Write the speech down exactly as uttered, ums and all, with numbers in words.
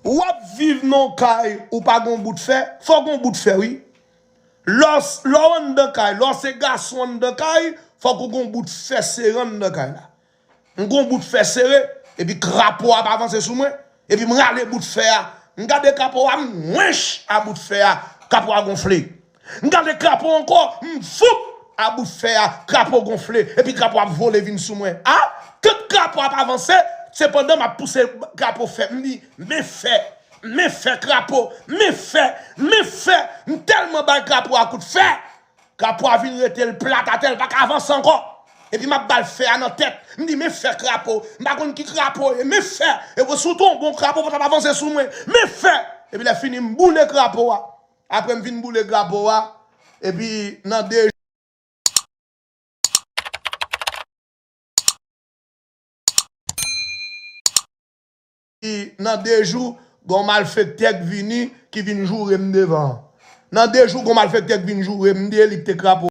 W ap viv nan kay, ou pa gon bout fè, fò gon bout fè, wi. Lè w s- lè w anndan kay, lè w se gason anndan kay, fòk ou gon bout fè sere anndan kay la. M gon bout fè sere, epi krapo a ap avanse sou mwen, epi m rale bout fè a. M gade krapo a, m wench a bout fè a, krapo a gonfle. M gade krapo ankò, m voup a bout fè a, krapo gonfle, epi krapo ap vole vin sou mwen. A, tout krapo ap avanse, sepandan m ap pouse krapo fè. M di, men fè, men fè krapo, men fè, men fè. M tèlman bay krapo a kout fè, krapo a vin rete l plat atè, l pa ka avanse ankò. Epi m ap ba l fè a nan tèt. M di, men fè krapo. M pa konn ki krapo ye, men fè. Epi si w te yon bon krapo, w pa t ap avanse sou mwen. Men fè. Epi lè fini, m boule krapo a. Apre m fin boule krapo a, epi nan de nan de jou, gon malfektè k vini, ki vin joure m devan. Nan de jou, gon malfektè k vin joure m, m di e li k te krapo.